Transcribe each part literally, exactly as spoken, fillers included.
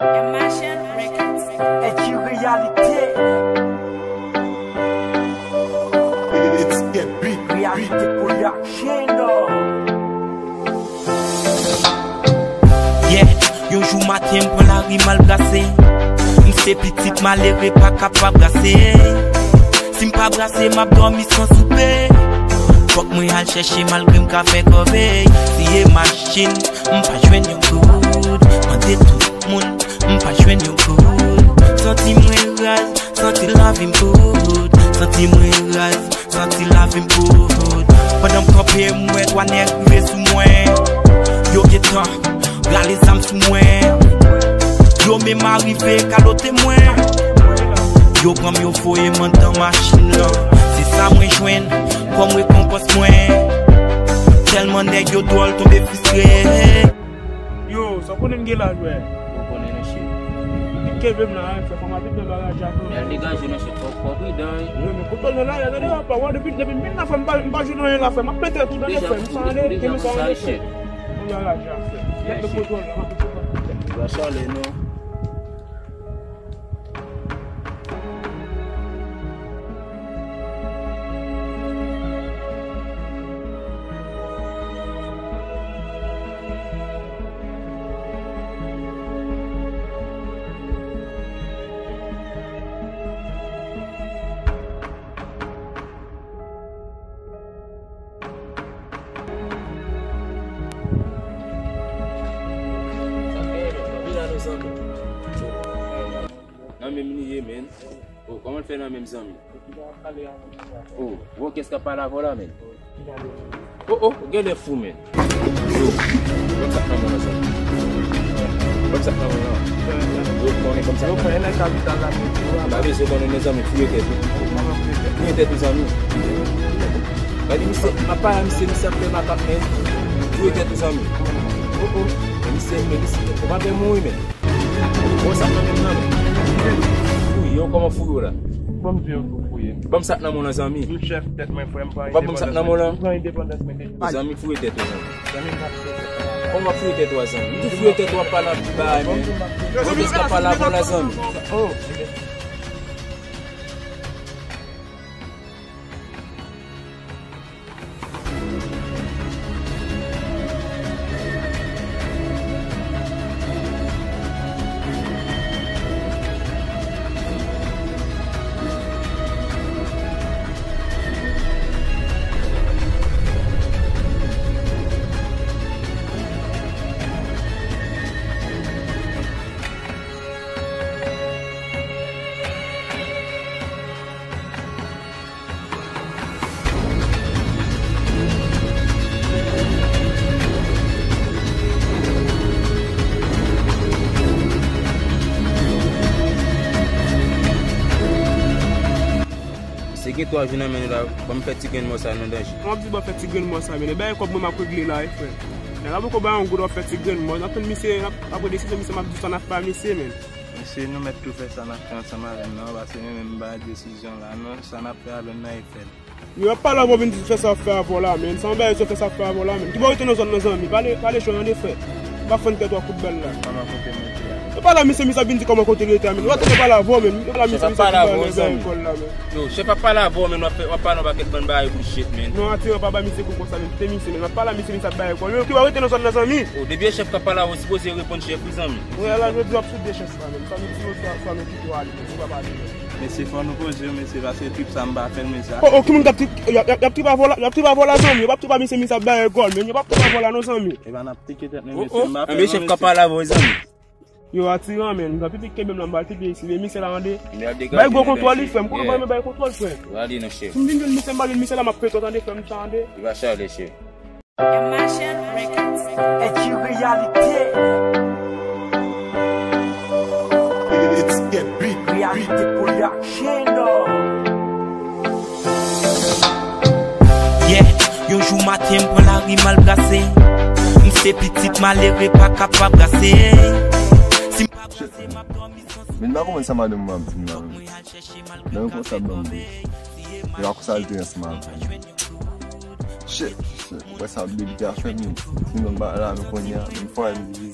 M H L Records. Edji Reyalite. It's get big. Reyalite Production. Yeah, yon jou maten m pran lari m al brase. M se pitit malere pa kapab brase. Si m pa brase, m ap dòmi san soupe. Fòk mwen al chèche malgre m ka fè kòvèy. Siye machin, m pa jwenn yon goud. Mande tout moun, m pa jwenn yon goud. Santi mwen raz, santi lavi m kout. Santi mwen raz, santi lavi m kout. Pandan m kanpe, m wè twa nèg rive sou mwen. Yo gentan rale zam sou mwen. Yo menm arive kalote mwen. Yo pran m, yo voye m anndan machin lan. Se sa mwen jwenn kòm rekonpans mwen. Tèlman nèg yo dwòl tonbe fristre. Yo, sa w konnen m gen laj, wè. Ou konnen, mesye. Pitit kenbe m la, frè, fò m al vin nan bagay la, frè. Men al degaje w, mesye, fò, fò w pridan, wi. Yo, men kote w nan la, tande, papa, wè, depi, depi m vin la, frè, m pa, m pa jwenn anyen la, frè. M ap pete tout, tande, frè, m tande, kenbe sa, tande, frè. Kounye a la, frè. Nèg nan kontwòl la, m ap pete tout. Li pa chale, non. Nan menm li ye, men. Oh, kòman l fè nan menm, zanmi? Oh, gwo kès k ap pale avè w la, men. Oh, oh, gen lè fou, men. Yo, ban m sa k nan men w lan, zanmi. Ban m sa k nan men w lan. Yo, konnen ban m sa k nan men w lan. M pa bezwen konnen, mezanmi, fouye tèt ou. Fouye tèt ou, zanmi. Gade misye, m ap pale a misye, misye ap fè makak, men. Fouye tèt ou, zanmi. Oh, oh. Men misye, men misye, ou pa fè mouri, men. Bon, sa nan menm nan, men. Fouye, yo, kòman fouye w la? Ban m di yo tou fouye. Ban m sa k nan men w lan, zanmi. M chèf tèt mwen, frè, m pran indepandans mwen. Ban m sa k nan men w lan. M pran indepandans mwen deja. Zanmi, fouye tèt ou, zanmi. Zanmi, m pa fouye tèt mwen. Kòman w ap fouye tèt ou a, zanmi? Ou fouye tèt ou, w ap pale anpil bagay, men. Yo, yo, yo, yo, pale avè w la, zanmi. Oh. Misye gen twa jou nan men nou la, ban m fè ti grenn mò sa nan danje. Kòman w ap di ban m fè ti grenn mò sa, men e bagay kòb mwen m ap regle la, wi, frè. Nèg la poko bay yon goud, w ap fè ti grenn mò. N ap tann misye, n ap, apre desizyon misye, m ap di sa n ap fè a misye, men. Mesye, nou mèt tou fè sa n ap fè ansanm avè m nan, paske mwen menm m pa desizyon la non, sa n ap fè avè m nan e fè l. Yo, w ap pale avè w vin di fè sa w ap fè avè w la, men. Sa yon bagay yo fè sa w ap fè avè w la, men. Ki bò w rete nan zòn nan, zanmi? Pale, pale cho, tande, frè. Pa fann tèt ou ak kout bal la. Kòman kote m rete a? Yo pale a misye, misye ap vin di kòman kote l rete a, men. Yo pa tande pale avè w, men. Yo pale a misye, misye ap pale avè w, zanmi. Yo, chèf ap pale avè w, men, w ap fè, w ap pale yon pakèt bann bagay bullshit, men. Non, atire, pa ba misye kou konsa, men. Kite misye, men. W ap pale a misye, misye ap bay kòl. Yo, ki bò w rete nan zòn nan, zanmi? O, depi e chèf k ap pale avè w, sipoze reponn chèf, wi, zanmi. Wi, ala jodi w ap sou de chèf la, men. Sa nou di yo, swa, swa nou kite w ale, men. Ou pa pale, men. Mesye, fò nou poze yo, mesye, paske trip sa m pa fè l, mesye. O, o, ki moun k ap trip, y ap, y ap, y ap trip avè w la, y ap trip avè w la, zanmi. Yo p ap trip a misye, misye ap bay gòl, men. Yo p ap trip avè w la, non, zanmi. Epa n ap tike tèt nou, mesye. M pa fè l, non, mesye. Yo, atiran, men. M pral pipi kenbe m la, m pral pipi isi, men misye la, tande. Bay gwo kontwòl, wi, frè. M konnen bay kontwòl, frè. Si m vin jwenn misye, m pa jwenn misye la, m ap pete w, tande, frè m, tande. M H L Records. Edji Reyalite. It's get big. Reyalite Production. Yeah, yon jou maten m pran lari m al brase. M se pitit malere pa kapab brase. Si m pa brase, m ap dòmi san soupe. Men m pa konprann sa madanm mwen ap di m la, men. Nan yon konsa banm bouch. E pa konsa l te ansanm avè m. Shit, shit. Ou wè sa baby te ap fè m, men. Li menm pa la, men kounye a, menm fwa m di.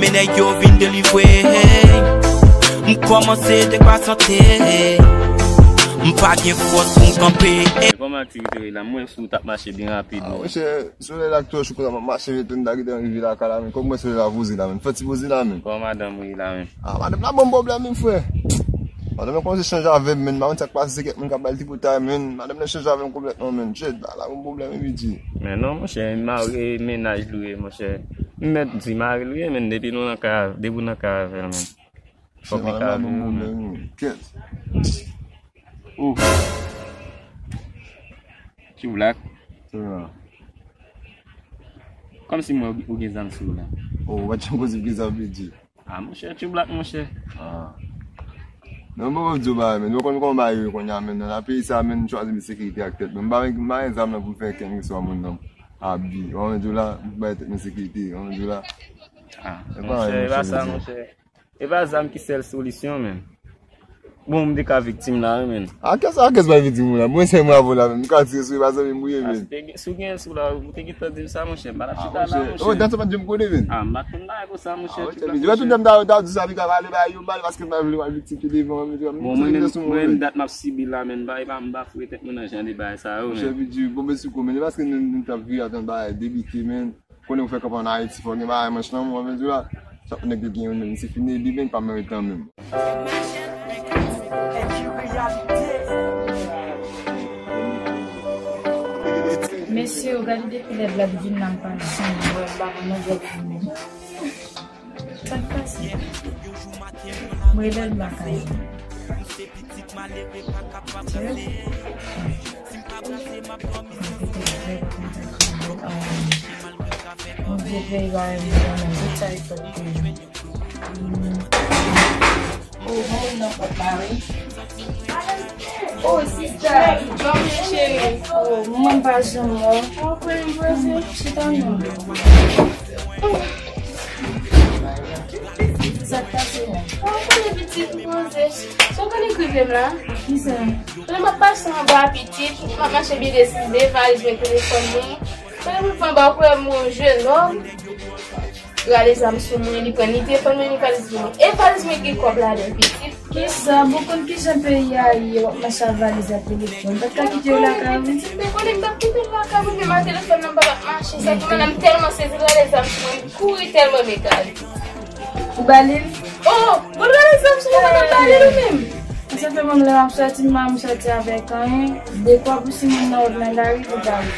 men nèg yo vin delivre. M kòmanse dekwasante. M pa gen fòs pou m kanpe. Kòman aktivite yo ye la? M wè si w t ap mache byen rapid. Ah, monchè, solèy la ki twò cho konsa, m ap mache vit, m ta gentan rive lakay la, men. Kòm m wè solèy la poze la, men. Fè ti poze la, men. Kòman madanm ou ye la, men? Ah, madanm la ban m pwoblèm, men, frè. Madanm nan kòmanse chanje avè m, men. M pa konn sa k pase, se kèk moun k ap ba l tripotay, men. Madanm nan chanje avè m konplètman, men. Shit, bagay la ban m pwoblèm, wi, P J. Men non, monchè, mari, mennaj li w ye, monchè. M mèt di mari l wi, men, depi nou nan kay, depi w nan kay avè l, men. Fòk li ka viv, men. Kèt. Oh. Ti Black. Kòmsi mwen ou gen zam sou ou la. Oh, w pa t janm koze pou gen zam, P J. Ah, monchè, Ti Black, monchè. Ah. Non, mwen di w bagay, men. Nou konn kòman bagay yo ye kounye a, men. Nan peyi sa, men, chwazi met sekirite ak tèt. Men m pa, m pa gen zam nan pou m fè kenn ki swa moun nan abi. Ou konprann, di w la, m bay tèt mwen sekirite. Ou konprann, di w la. Ah, monchè, e pa sa, monchè. E pa zam ki sèl solisyon, menn. Bon, m te ka viktim la, wi, menn. A kès, a kès pa viktim ou la? Mwen, se mwen avè w la, menn. M ka tire sou, e pa zanmi m ou ye, menn. Si w gen sou la, ou te gentan di m sa, monchè. M pa t ap chita la, monchè. Oh, dan sa pa t janm konnen, menn. Ah, m pa t konn bagay konsa, monchè. Tout tan, tout tan, m ta, ta di sa, li ka pale, ba, yo, bal, paske m pa vle wè viktim ki devan, menn. Bon, mwen menm, mwen menm, dat m ap sibi la, menn. M pa, e pa, m pa foure tèt mwen nan jan de bagay sa yo, menn. Monchè, Bidji, bon, men sou kou, menn. E paske nou, nou t ap viv atann bagay debite, menn. Konnen ou fè kanpe ann Ayiti, fò gen bagay manch nan men w, anfen di w la. Chak nèg yo gen youn menm, se fini li menm, pa menm tan menm. Mesye yo, gade depi lè Vlad vin la, m pa janm wè l, m pa konn nan zòt vini. Sa k pase? Mwen rele l lakay mwen. Bondye veye ba yo menm, tout sa yo fèt pou yo. Oh, mwen nan pòt la, wi. Oh, sista. Jòm cheri. Oh, mwen pa janm wè w. Chita non. Sa k pase la? Ou konnen pitit m poze. Sa w konnen k rive m la? Kisa? Konnen m ap pase anba pitit, m ap mache byen desi de valiz mwen telefòn mwen. Konnen m fè anba kwè m yon jennòm. Rale zam sou mwen, li pran ni telefòn mwen, ni valiz mwen. E valiz mwen gen kòb ladan pitit. Kisa? Bon, konn kijan peyi a ye, w ap mache ak valiz ak telefòn. Ou pa t ka kite yo lakay ou? Pitit, mwen konnen m t ap kite l lakay mwen, men m a telefòn nan pa t ap mache. Sa fè m tèlman sezi, l rale zam sou mwen, m kouri tèlman m egare. Ou ba li l? Oh, bon, rale zam sou mwen, m pa t ap ba li l ou menm. Sa fè menm lè m ap sòti, m pa janm sòti avèk anyen. Dekwa pou si moun nan wè m nan lari, pou ta wè.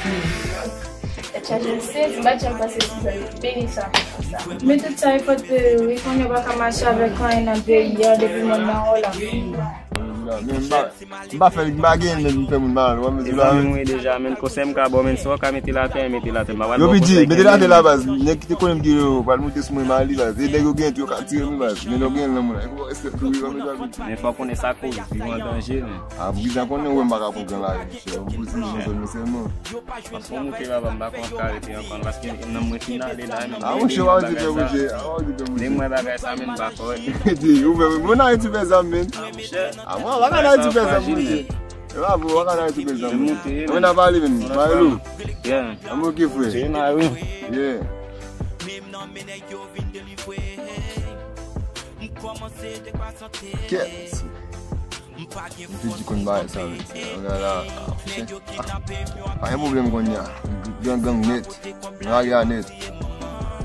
Tèt chaje, m sezi, m pa t janm panse si sa yo beni sa konsa. Men tout sa e fòt peyi wi, kounye a w pa ka mache avèk anyen nan peyi a, depi moun nan wè w la. Men m pa, m pa fè, m pa gen nèg m fè moun malad, w ap mezi la. Mezanmi, m wi deja, menn, konsèy m ka ba w, menn, si w ka mete l atè, mete l atè, m pa pral ba w konsèy. Yo, Bidji, mete l atè la, baz. Nèg ki te konnen m gen yo, pral moute sou mwen, m a li, baz. E nèg yo gen tou, yo ka tire m, baz. Men lè w gen l nan men w la, e pou w respekte w wi, w ap mezi. Men fò w konnen sa koz, viv an danje, menn. A, pou kisa konnen, ou wè m pa ka pran gran lari, monchè. M poze nan zòn nan sèlman. Paske w moute, papa, m pa konn ap ka rete ankò, paske nanm mwen fin ale la, menm. A, monchè, w ap di fè monchè, a, w ap di fè monchè. Men mwen bagay sa, menm, m pa kòrèk. Di, ou menm, mwen nan Ayiti fè zam, menm. A, monchè. A, mwen, w ap nan Ayiti fè zam, monchè. E pa vre, w ap nan Ayiti fè zam, monchè. Mwen nan pale, menm, pale lou. Yeah. Anmwe, oke, frè. Yeah. Kèt. M te di konn bagay sa, wi. Bagay la, ah, pa gen pwoblèm kounye a. Gang, gang nèt. Lage a nèt.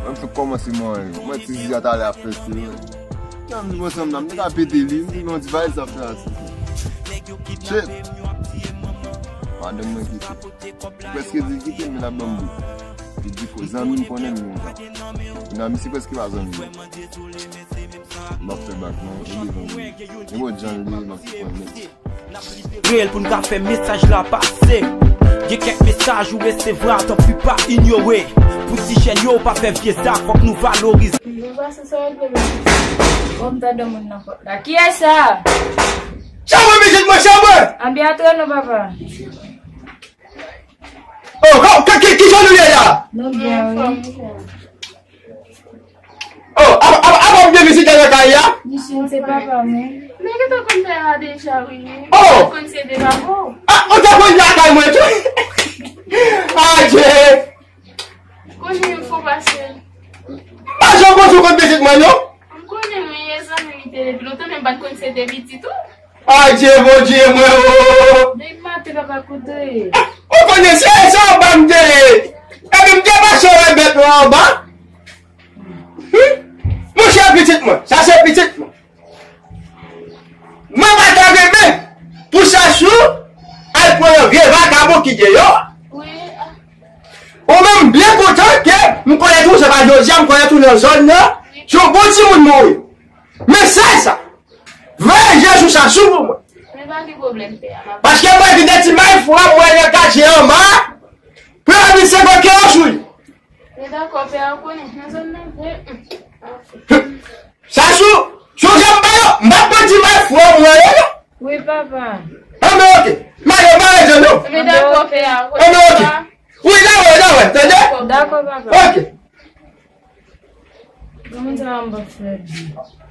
Mwen m fin kòmanse mwen, mwen ti zizi a talè ap fè fè, wi. Jan m di bon, sanm nan, m te ka pete li, m di non, ti bagay sa fè a, ti. Shit. Madanm mwen kite. Prèske di l kite m, men l ap ban m bout. Li di ko zanmi m konnen m konsa. Nan misye prèske pa zanmi m. M ap fè bak non, e devan mwen. E bon jan li, m ap fè nèt. Reyèl pou n ka fè mesaj la pase. Gen kèk mesaj ou resevwa, tanpri pa inyore. Pou ti jèn yo, pa fè vye zak, fòk nou valorize. Bon, m ta dòmi nan pòt la. Kiyès sa? Chanpwen, pitit mwen, chanpwen! Anbyen antre non, papa. Oh, ki, ki, ki jan nou ye la? Nou byen, wi. Oh, apa, apa, apa w byen vizite nan kay la? Misye, se papa mwen. Men gentan konn fè a deja, wi. Oh! Konn se de babo. Ah, ou te konn lakay mwen tou? Adje! Konnen m fò pase. M pa janm konn sou kont pitit mwen, non. M konnen, wi, e zanmi m te depi lontan, men m pa t konn se de pitit ou. Adje, Bondye mwen, o! Nèg mate papa koute. Ou konnen se sa anba m te ye. Epi m te pase wè bèt lan anba. Monchè pitit mwen, sa se pitit mwen. Mwen pa ta renmen pou Chachou al pran yon vye vakabon ki deyò a. Ou menm m byen kontan ke m konnen tou, se pa jodi a m konnen tou nan zòn nan, se yon bon timoun mwen ye. Men sèl sa, veye je sou Chachou pou mwen. Men pa gen pwoblèm, pè a, m ap... Paske mwen vin de ti may fwa mwen nan katye anba, pou yo vin senkant kilo sou li. Men dakò, pè a, ou konnen, nan zòn nan vre. Chachou, sonje m ba yo, m pa pran ti may fwa mwen yo, non. Wi, papa. Anben, oke. Mayo, pa rete, non. Men dakò, pè a, ou konnen. Anben, oke. Wi, dakò, dakò, tande? Dakò, papa. Oke. Granmoun sa a m p ap fè byen.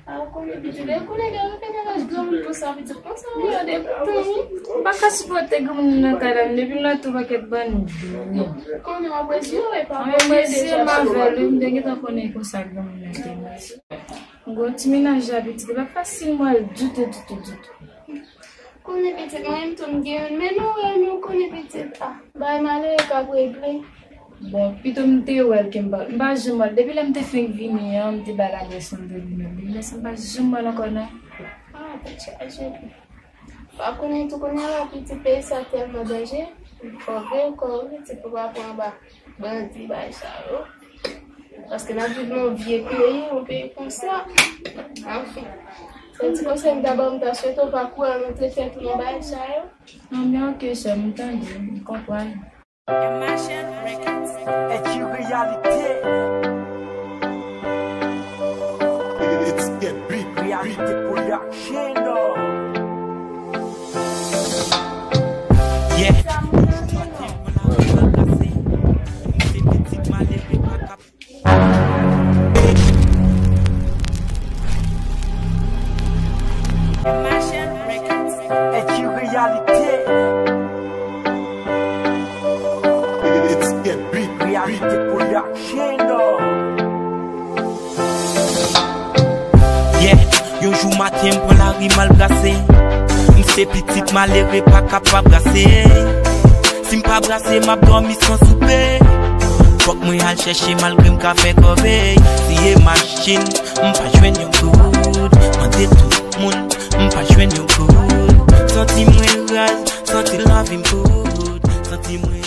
A, ou konnen pitit, e konnen gen anpil laj granmoun konsa, pitit konsa, ou yo de tan, wi. M pa ka sipòte granmoun nan kay la, depi m nan tou pakèt bann bri. Ou konnen w ap reziye w, e pa mwen reziye m avè l, wi, m te gentan konnen konsa granmoun nan te ye. M gon ti menaj la, pitit, e pa fasil mwen ditou, ditou, ditou. Konnen pitit, mwen menm tou m gen youn, men nou wè, nou konnen pitit, a, bay malere k ap regle. Bon, pito m te wè l ke m pa, m pa janm wè l. Depi lè m te fenk vini an, m te bay ladrès mwen, m te vini. Depi lè sa, m pa janm wè l ankò, non. A, tèt chaje. Pa konnen tou kounye a la, pitit, peyi sa tèlman danje. Fò veye kò w, pitit, pou pa pran anba bandi, bagay sa yo. Paske n ap viv nan yon vye peyi, yon peyi konsa. Anfen. Se ti konsèy m ta ba w, m ta swete w pa kouri al antre tèt ou nan bagay sa yo. Non, men oke, sè m, m tande, m konprann. Etchi Realite. Realite Production. Yeah. Etchi Realite. Realite Production. Yeah, yon jou maten m pran lari m al brase. M se pitit malere pa ka pa brase. Si m pa brase, m ap dòmi san soupe. Fòk mwen al chèche malgre m ka fè kòvèy. Siye machin, m pa jwenn yon goud. Mande tout moun, m pa jwenn yon goud. Santi mwen raz, santi lavi m kout. Santi mwen